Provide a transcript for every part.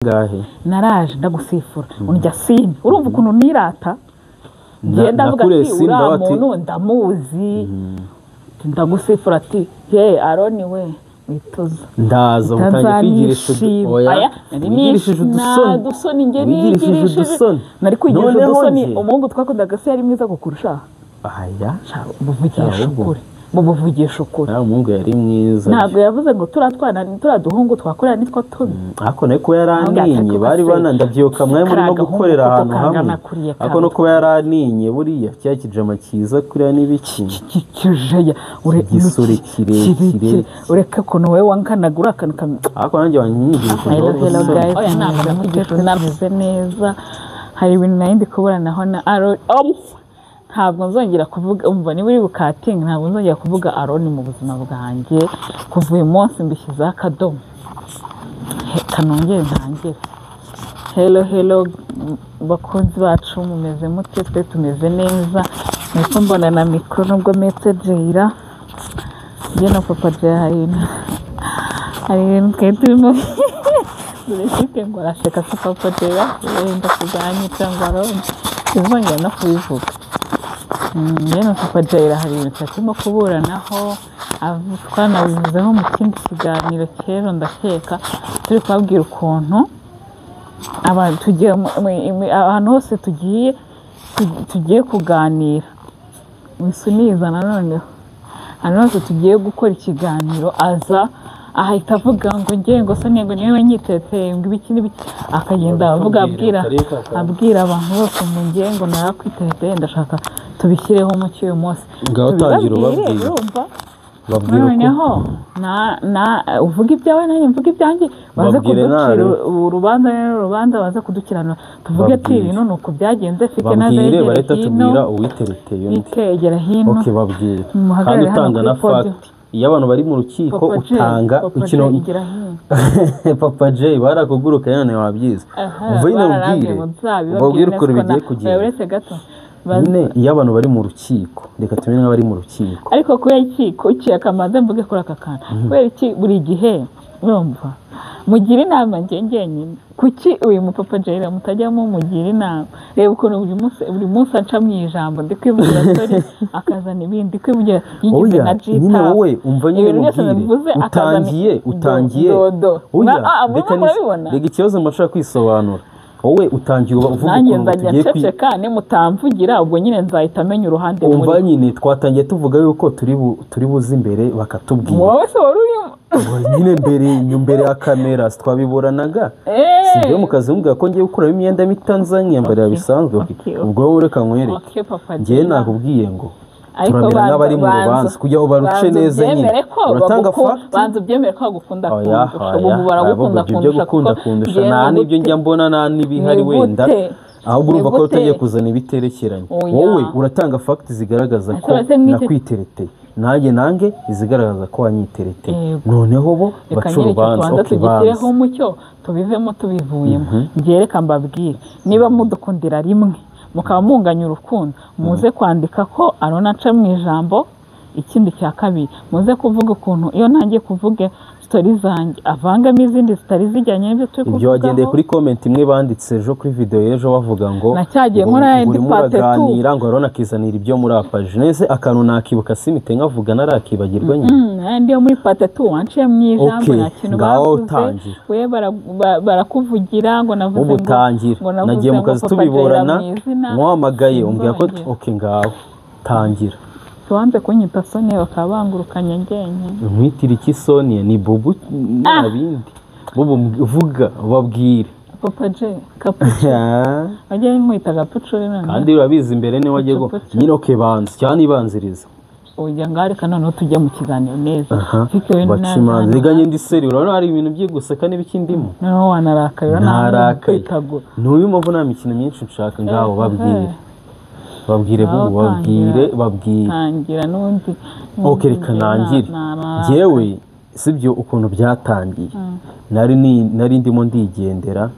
Ngahe? Naraje ndagusifura, undya sini. Urumva ukuntu nirata, ngenda ndavuga Nakuriye ati sini, uriya ndavuga ati- muntu ndamuzi, ndagusifura ati he Aroni we, wituza. Ndaza utangiye kwigirisha Utazanishima. oya, Aya, nari wigirishije udusoni. Udusoni njye Wigirishije nigirishije. udusoni. Nari kwigirisha Noneho udusoni. njye- Umuhungu twakundaga se yari mwiza kukurusha? Aya. Sha, muvugisha Ahubwo. ukuri, mubuvugisha ukuri. Nta muhungu yari mwiza. Ntabwo yavuze ngo turiya twana, turiya duhungu twakorera nitwo tubi. Ariko nawe kuba yaraninye, Ahubwo bari se, bana, ndabyibuka mwari murimo kariya gahungu gukorera kuko ahantu hamwe. kangana kuriya. Ariko no kuba yaraninye, buriya cya kijama cyiza kuriya n'ibiki. Kijeya. Igisore kirekire. Ureke ukuntu wowe wanganaga, uri akantu kamwe. Ariko nanjye wanyigirishije Hello, hello udusoni. guys, Oya, ntabwo mumeze mute? Nameze neza. Hari ibintu nari ndi kuburanaho na Aaron. Oh, ntabwo nzongera kuvuga, umva, niba uri bukatingi, ntabwo nzongera kuvuga Aaron mu buzima bwanjye. Kuva uyu munsi mbishyizeho akadomo. Kanongere ntangire. Hello, hello, bakunzi bacu, mumeze mute? Twe tumeze neza. Niko mbona na mikoro nubwo metse Jayira. Njye na papa Jay hari ibintu twari turimo. Dore mfite ngo araseka se papa Jayira, wenda kuzanyica ngo Aroni sinzongera no kubivuga. Njye na papa Jayira hari ibintu twari turimo kuburanaho, twanabivuzeho mu kindi kiganiro cy'ejo ndakeka, turi kubabwira ukuntu tugiye ahantu hose tugiye kuganira wisuniza. Noneho ahantu hose tugiye gukora ikiganiro, aza ahita avuga ngo ngiye ngo Sonia ngo niwe wanyiteteye, ngo ibiki n'ibiki, akagenda avuga, abwira abantu bose ngo ngiye ngo narakwiteteye. Ndashaka tubishyireho umucyo uyu munsi. Ngaho tangira Tubibabwire, ubabwire. urumva? Babwire uko Noneho na uvuga ibyawe, nanjye mvuga ibyanjye, baze Babwire kuducira nawe. urubanza. Rero urubanza baze kudukiranura, tuvuge ati Babwire. ibintu ni uku byagenze. Fike Babwire. nazegere Barahita hino. tubwira uwitereteye undi. Ikegera hino. Ok, babwire. Muhagarare Kandi hano utanga kuri na podium. fact. Iyo abantu bari mu rukiko, Papa J, utanga Papa J, ikintu. igira hino. Papa J barakuguruka none wabyize. Aha, Umva nyine, bararambwiye ubwire ngo nzabibabwire ubabwire neza ukuntu ko bigiye kugenda. Oya, uretse gato. Nyine iyo abantu bari mu rukiko, reka tumenye nk'abari mu rukiko. Ariko kubera iki kuki akamaze mvuge kuri aka kantu, kubera iki buri gihe urumva mugira inama njye njyenyine? Kuki uyu mupapa Jayira mutajyamo mugira inama? Reba ukuntu buri munsi anca mu ijambo, ndi kwivugira story akazana ibindi, kwivugira yigize Oya, nka nyine G-Tap. wowe umva nyine, Ibintu byose mubwire. nabivuze akazana Utangiye, utangiye. Do, do. Oya, Murimo reka murabibona. Reka ikibazo mbashaka kwisobanura. Wowe utangiye uba uvuga Nanjye ukuntu ngo nzajya tugiye kwi nceceka, nimutamvugira ubwo nyine nzahita menya uruhande Umva muri. nyine, twatangiye tuvuga yuko turi buze imbere bakatubwira. Wowe se wari urimo? Ngo nyine mbere ya kamera twabiburanaga. Eh. Si mu kazi mubwira ko ngiye gukuramo imyenda mitanza nkiyambarira bisanzwe. Okay. Ubwo wowe reka nkwereke. Okay, papa Njyewe Jayira. nakubwiye ngo Ariko turamera nk'abari mu banza- rubanza kugira ngo baruce banza neza nyine. ubyemere ko Uratanga baguku- fact. Banza ubyemere ko bagukunda Oya, kundusha. oya, Ubu baragukunda ahubwo ibyo kundusha gukunda kuko kundusha njyewe nta n'ibyo gute- njya mbona, nta n'ibihari Ni wenda. gute? Ahubwo Ni urumva ko gute? utagiye kuzana ibiterekeranye. Oya. Wowe uratanga fact zigaragaza ko Ese mw'icyo- nakwitereteye, nanjye izigaragaza ko wanyitereteye. Yego. Noneho bo Reka baca nyine icyo urubanza. tubanza Ok, tugishyireho banza. umucyo, tubivemo tubivuyemo. Njye reka mbabwire, niba mudukundira rimwe, mukaba munganya urukundo, muze kwandika ko Arona aca mu ijambo. Ikindi cya kabiri, muze kuvuga ukuntu iyo ntangiye kuvuga story zanjye avangamo izindi zitari zijyanye n'ibyo turi Ibyo wagendeye kuvugaho. kuri comment imwe banditse ejo kuri video y'ejo, bavuga ngo Nacyagiye ngo nkora ngo indi urimo part two. uraganira ngo Arona akizanira ibyo muri apaje nese akantu nakibuka simite nkavuga narakibagirwa nyine. N'andi yo muri part two wanciye mu ijambo, Okay, nta kintu ngaho bavuze. tangira. We barakuvugira ngo navuze Ubu ngo tangira. ngo navuze Nagiye mu ngo kazi Papa Jayira tubiburana, mu izina. nkuhamagaye umbwira ko Sinzongera. ok, ngaho tangira. Wanze kunyita Sonia bakaba bangurukanye njyenyine. Nkwitira iki? Sonia ni bubu nta bindi. Bubu vuga babwire. Papa J Kapucu, wajya nkwita Gapucuri none. Kandi urabizi imbere niwe wagiye Pucu. Nyine ok, banza cyane ibanziriza. Ujya ngaho, reka noneho tujya mu kiganiro neza. Aha, Mfite we baca imanza. Reka ngende iseri, urabona hari ibintu byo guseka n'ibiki ndimo. Noneho wanarakaye, urabona Ntarakaye. kwitagura. N'uyu mpamvu nta mikino myinshi nshaka. Ngaho babwire, babwire. Ngaho Bubu, babwire. tangira. Babwire. Tangira n'undi. Ok, reka nangire. Njyewe sibyo ukuntu byatangiye, nari ndimo ndigendera.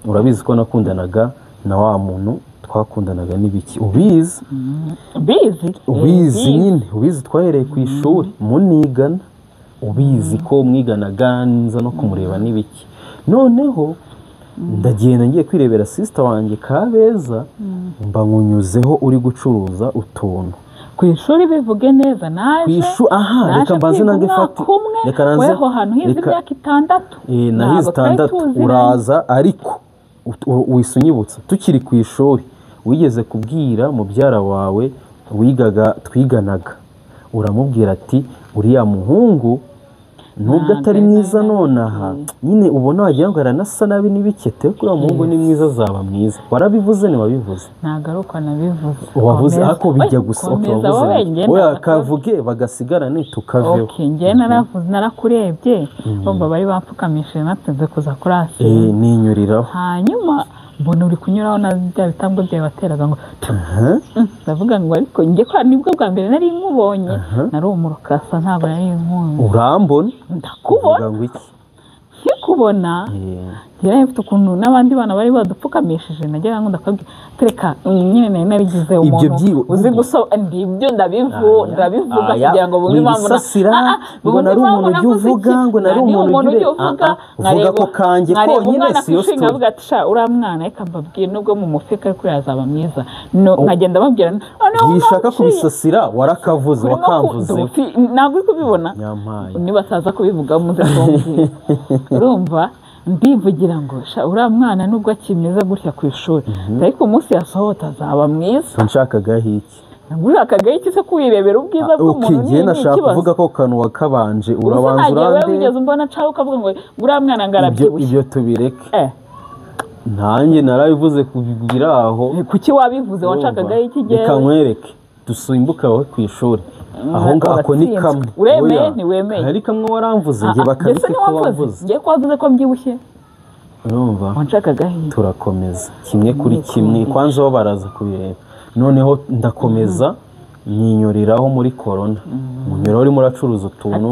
Urabizi ko nakundanaga na wa muntu twakundanaga n'ibiki, ubizi. Bizi. Ubizi nyine, ubizi, twahereye ku ishuri munigana, ubizi ko mwiganaga, nza no kumureba n'ibiki. Noneho Ndagenda ngiye kwirebera sister wanjye Kabeza, mba nkunyuzeho uri gucuruza utuntu ku ishuri. Bivuge neza, naje aha, reka mbanze nange fati, reka nanze weho hantu hize imyaka 6. Nahize 6 uraza, ariko wisunyibutsa tukiri ku ishuri wigeze kubwira mubyara wawe wigaga twiganaga, uramubwira ati uriya muhungu nubwo atari mwiza nonaha nyine ubona wagira ngo aranasa nabi n'ibikete, kuri uwo muhungu ni mwiza azaba mwiza. Warabivuze ntiwabivuze? Ntabwo ari uko nabivuze. Wavuze ako bijya gusa wavuze oya kavuge bagasigarane tukaveho. Okay, njye naravuze narakurebye bumva bari bapfukamishije natinze kuza kuri asi ninyuriraho, hanyuma mbona uri kunyuraho na bya bitambwe byawe wateraga ngo ndavuga ngo ariko njye kwa nibwo bwa mbere nari nkubonye, nari umurokasa ntabwo nari nkunze. Urambona ndakubona nkikubona njye mfite ukuntu n'abandi bana bari badupfukamishije nagira ngo ndakabwira tereka nyine nari narigize umuntu uzi guso ndibyo ndabivuga kugira ngo bumve impamvu ngo nari umuntu ujya uvuga ngo nari umuntu ujya uvuga uvuga ko kanjye konyine siyo story. Nkavuga ati sha uriya mwana reka mbabwire nubwo mumufeka ariko yazaba mwiza, nkagenda babwira wishaka kubisasira warakavuze wakamvuze ntabwo uri kubibona niba ataza kubivuga muze kumbwira. Urumva ndivugira ngo sha uriya mwana nubwo akimeze gutya ku ishuri ariko umunsi yasohotse azaba mwiza. Nshakagaho iki? Nshakagaho iki se kuwirebera ubwiza bw'umuntu? Ni ikibazo kuvuga ko kantu wakabanje urabanza urande wigeze umbona caho ukavuga ngo uriya mwana ngarabyibushye. Ibyo tubireke. Nanjye narabivuze kugira aho. Kuki wabivuze? Wanshakagaho iki gihe? Reka nkwereke dusimbuka aho ku ishuri aho ngaho ni kamwe. Uremeye ntiwemeye? Hari kamwe waramvuze nge bakabike ko wavuze. Nge ko wavuze ko mbyibushye. Urumva? Wanshakagaho iki? Turakomeza kimwe kuri kimwe kwanza bo baraza kubireba. Noneho ndakomeza ninyuriraho muri corona. Munyura urimo uracuruza utuntu.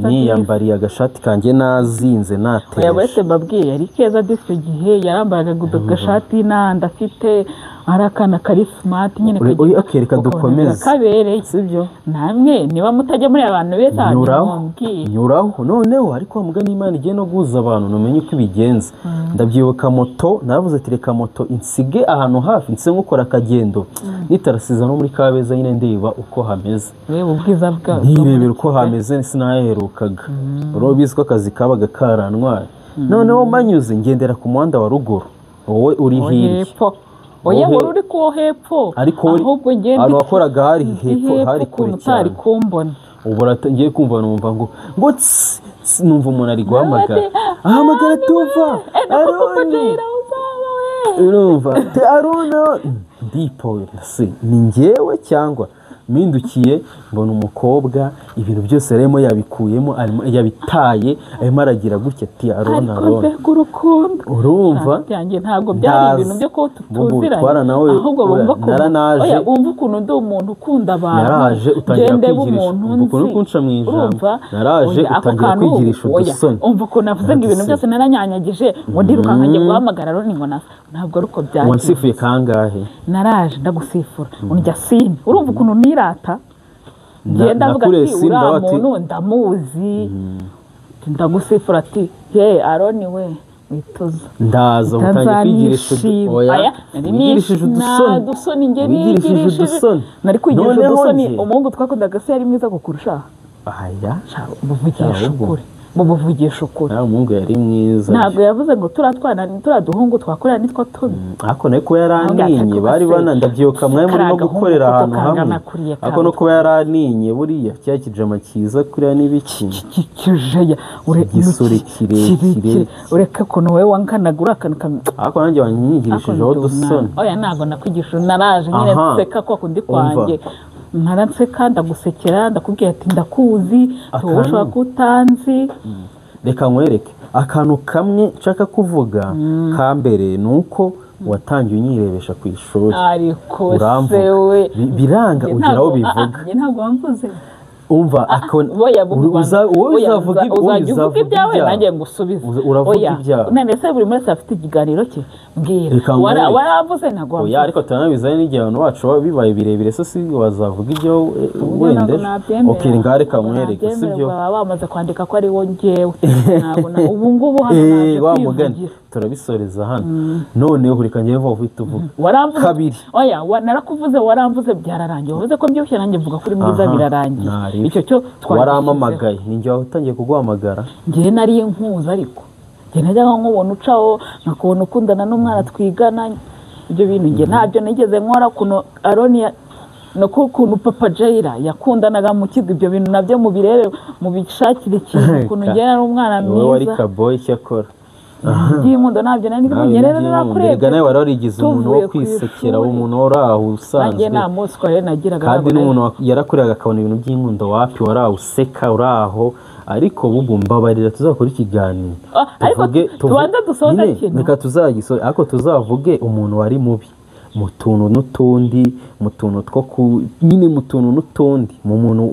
Niyambariye agashati kanjye nazinze nateje. Oya wese mbabwiye yari Keza disi gihe yarambaraga agashati nanda afite ari akana kari smart nyine. Okay, reka dukomeze. Kabereye sibyo? Namwe niba mutajya muri abantu beza nyuraho. Nyuraho noneho ariko wa mugani Imana igiye no guhuza abantu numenye uko ibigenza. Ndabyibuka moto naravuze ati reka moto insige ahantu hafi nse nkukora akagendo nitarasiza no muri Kabeza nyine ndeba uko hameze. Wewe ubwiza bwa ntirebera uko hameze sinaherukaga. Urobizi ko akazi kabaga karantwaye. Noneho manyuze ngendera ku muhanda wa ruguru wowe uri hirya. Oya wari uri ko hepfo ahubwo ngende ahantu wakoraga hari hepfo hari kure cyane kumbona. Ubu ngiye kumva numva ngo numva umuntu ari guhamagara ahamagara tuva Aroni urumva te Arona ndipo se ni njyewe cyangwa mpindukiye mbona umukobwa ibintu byose arimo yabikuyemo arimo yabitaye arimo aragira gutya ati Arona Arona urumva byanjye ntabwo byari ibintu byo ko tutuziranye ahubwo bumva ko oya bumva ukuntu ndi umuntu ukunda abantu. Naraje utangira kwigirisha ukuntu kunca mu ijambo. Naraje utangira kwigirisha udusoni. Umva ukuntu navuze ngo ibintu byose naranyanyagije ngo ndirukanka njye guhamagara Aroni ngo nasa ntabwo ari uko byagenze. Wansifuye kangahe? Naraje ndagusifura undya sini. Urumva ukuntu nirata ngenda avuga ati uriya muntu ndamuzi ndagusifura ati he Aroni we wituza. Ndaza utangiye kwigirisha oya wigirishije udusoni njye nigirishije nari kwigirisha udusoni. Umuhungu twakundaga se yari mwiza kukurusha. Aya muvugisha ukuri mubuvugisha ukuri. Nta muhungu yari mwiza. Ntabwo yavuze ngo turatwana turaduhungu twakorera nitwo tubi. Ariko nawe kuba yaraninye bari banandabyibuka mwe murimo gukorera ahantu hamwe. Ariko no kuba yaraninye buriya cya kijama cyiza kuriya n'ibiki. Kijeya igisore kirekire ureka ukuntu wowe wankanaga urakanka. Ariko nanjye wanyigirishijeho dusoni. Oya ntabwo nakwigisha naraje nyine nseka kwa kundi kwanjye. Naranseka ndagusekera ndakubwira ati ndakuzi ushobora kutanzi. Reka nkwereke akantu kamwe nshaka kuvuga ka mbere ni uko watangiye unyirebesha ku ishuri ariko sewe biranga ugera aho bivuga. Ntabwo wamvuze Umva uzajya uvuga ibyawe nanjye ngusubize. Uravuga ibyawe. None se buri wese afite ikiganiro cye mbwira. Waravuze ntabwo wavuze. Oya ariko turanabizaye n'igihe abantu bacu bibaye birebire so si wazavuga ibyo wenda. Okay, ngaho reka nkwereke sibyo. Baba bamaze kwandika ko ari wo njyewe. Ntabwo ubu ngubu hano naje kwivugira. Turabisoreza hano. Noneho reka njyewe vuba uhita uvuga. Waramvuze kabiri. Oya narakuvuze waramvuze byararangiye. Wavuze ko mbyibushye nanjye mvuga kuri mwiza birarangiye. Icyo cyo waramamagaye ninjye watangiye kuguhamagara. Njye nari nkuza ariko njye najyaga nkubona ucaho nkakubona ukundana n'umwana twigana ibyo bintu njye ntabyo nigeze nkora kuno Aroni no kuntu Papa Jaira yakundanaga mu kigo ibyo bintu nabyo mubirebe mubishakire ikintu kuntu njye nari umwana mwiza. Wowe wari kaboy cyakora by'inkundo ntabyo nari njye rero narakurebye. Nawe wari warigize umuntu wo kwisekera umuntu wari aho usanzwe. Nanjye nta munsi twari nagiraga kandi n'umuntu yarakuriraga akabona ibintu by'inkundo wapi wari aho useka uri aho ariko bubu mbabarira tuzakora ikiganiro ariko tubanza dusoze kintu reka tuzagisoze ariko tuzavuge umuntu wari mubi mu tuntu n'utundi mu tuntu two nyine mu tuntu n'utundi mu muntu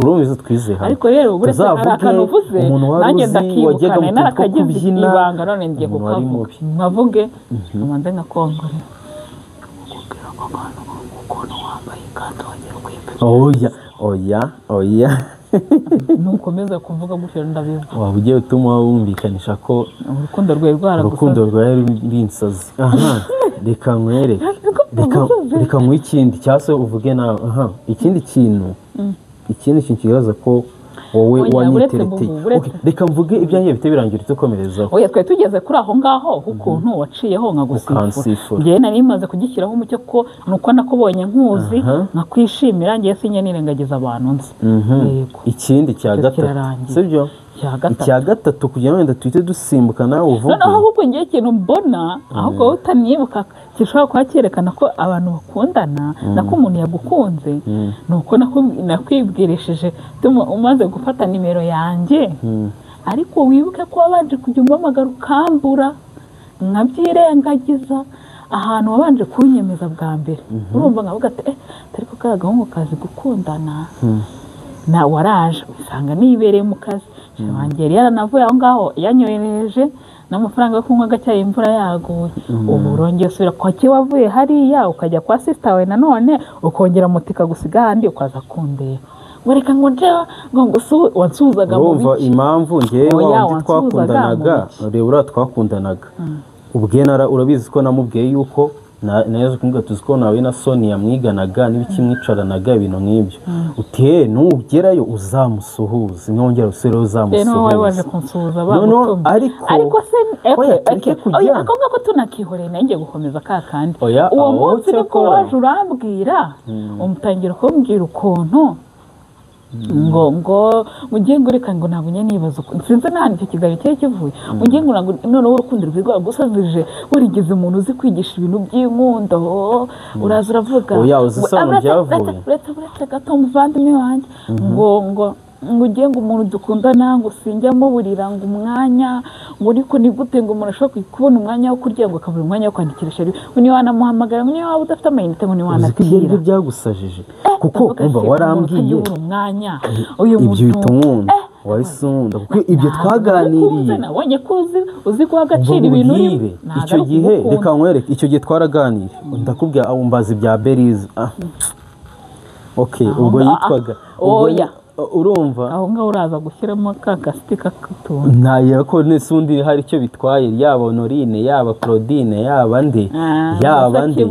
urumva twize hano ariko rero uretse hari akantu uvuze nanjye ndakibuka narakagize ibanga none ngiye kukavuga nkavuge umanze nkakongore kukubwira ko akantu ukuntu wambaye ikanzu wagiye kwipima. Oya oya oya nukomeza kuvuga gutyo ndabivuga waba ugiye utuma wumvikanisha ko urukundo rwawe rwaragusaze urukundo rwawe ruri insazi. Aha reka nkwereke reka nkwe ikindi cyase uvuge nawe. Aha ikindi kintu kigaragaza ko wowe wanyitereteye. Reka mvuge ibyanjye bite birangira tukomerezaho. Oya twari tugeze kuri aho ngaho ukuntu waciyeho nkagusifura. Njye nari maze kugishyiraho umucyo ko nuko nakubonye nkuzi nkakwishimira ngiye sinye nirengagiza abantu nzi. Yego ikindi cya gatatu sibyo icya gatatu kugira ngo wenda tuhite dusimbuka nawe uvuge. Noneho ahubwo ngiye ikintu mbona ahubwo utanibuka gishobora kuba cyerekana ko abantu bakundana nako umuntu yagukunze nuko nakwibwirishije umaze gufata nimero yanjye ariko wibuke ko wabanje kujya umpamagara ukambura nkabyirengagiza ahantu wabanje kunyemeza bwa mbere urumva nkavuga ati ariko kariya gahungu kazi gukundana na waraje usanga nibereye mu kazi wanjye yari yaranavuye aho ngaho yanyohereje n'amafaranga yo kunywa agacyayi imvura yaguye ubu urongeye usubira kwa ki wavuye hariya ukajya kwa sister wawe nanone ukongera moto ikagusiga ahandi ukaza kundeba ngo reka ngo njewe ngo wansuhuzaga mu biki. Urumva impamvu ngewe wandi twakundanaga reba uriya twakundanaga ubwe urabizi ko namubwiye yuko naje kumubwira tuzi ko nawe na Sonia mwiganaga n'ibiki mwicaranaga ibintu nk'ibyo uti nugerayo uzamusuhuze nongera usubire uzamusuhuze. Wowe waje kunsuhuza bagutumye ariko se oya ako ngako tunakihoreye nanjye gukomeza ka kandi uwo munsi nibwo waje urambwira umutangira kumbwira ukuntu ngo ngo mugiye ngo reka ngo ntabwo nibaza sinzi n'ahantu icyo kiganiro cyari kivuye mugiye ngo noneho urukundo rwigwa gusazije warigeze umuntu uzi kwigisha ibintu by'inkundo uraza uravuga oya uzi isano byavuye uretse gato muvandimwe wanjye ngo ngo ugiye ngo umuntu dukundana ngo sinjya muburira ngo umwanya ngo ariko ni gute ngo umuntu ashobora kubona umwanya wo kurya ngo akabura umwanya wo kwandikira sheri ngo niba wanamuhamagara ngo niba waba udafite amayinite ngo niba wanatira. Uzi ko ibyo byagusajije kuko umva warambwiye umwanya uyu muntu ibyo bita unkunda wahise unkunda kuko ibyo twaganiriye nabonye ko uzi guha agaciro ibintu urimo icyo gihe reka nkwereke icyo gihe twaraganiriye ndakubwira umbaza ibya Berize. Okay ubwo yitwaga oya urumva aho ngaho uraza gushyiramo ka gasiti k'utuntu ntayo ko nese undi hari icyo bitwaye yaba Honorine yaba Claudine yaba nde yaba nde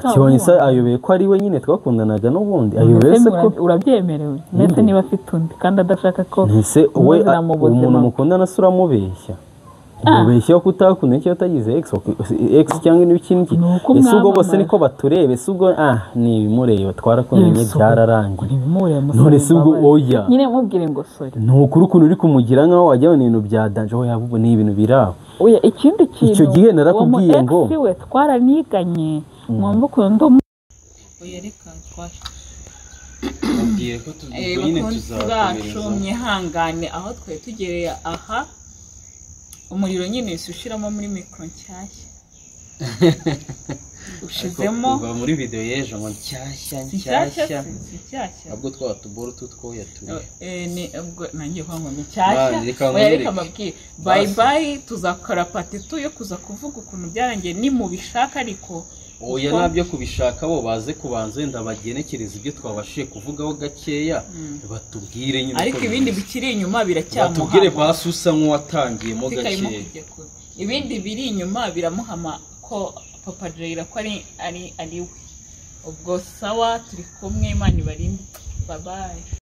akibonye se ayobeye ko ari we nyine twakundanaga n'ubundi ayobeye se ko urabyemerewe ndetse niba afite undi kandi adashaka ko ese we umuntu mukundana se uramubeshya mubeshya ko utakunda icyo utagize ex cyangwa n'ibiki ese ubwo bose niko baturebe ese ubwo ni ibimureba twarakundanye byararangiye none se ubwo oya nyine mubwire ngo sorry ni ukuri ukuntu uri kumugira nkaho wajya mu bintu bya danger oya ubu ni ibintu birabo oya ikindi kintu icyo gihe narakubwiye ngo we twaraniganye mwumva ukuntu oya reka twashe mubwire ko nyine tuzakomereza mwihangane aho twe tugereye aha umuriro nyine ushiramo muri mikoro nshyashya. Ushizemo. Kuva muri video y'ejo ngo nshyashya. Si nshyashya. Nshyashya. Si nshyashya. Ahubwo twa tuboro tutwoya turi. Ni ubwo nanjye kuvuga ngo ni nshyashya. Mani, reka Oya, nkwereke. reka mbabwire bye. Basi. Bye, tuzakora part 2 yo kuza kuvuga ukuntu byarangiye nimubishaka, ariko Oya, nabyo kubishaka, bo baze kubanza wenda bagenekereza ibyo twabashije kuvugaho gakeya, batubwire nyine Ariko uko ibindi bimeze. bikiri inyuma Batubwire. biracyamuhama. Basi usa nk'uwatangiyemo Karimo gakeya. kujya kure, ibindi biri inyuma biramuhama ko Papa Jayira ko ari we. Ubwo sawa, turi kumwe, Imana ibarinde, bye bye.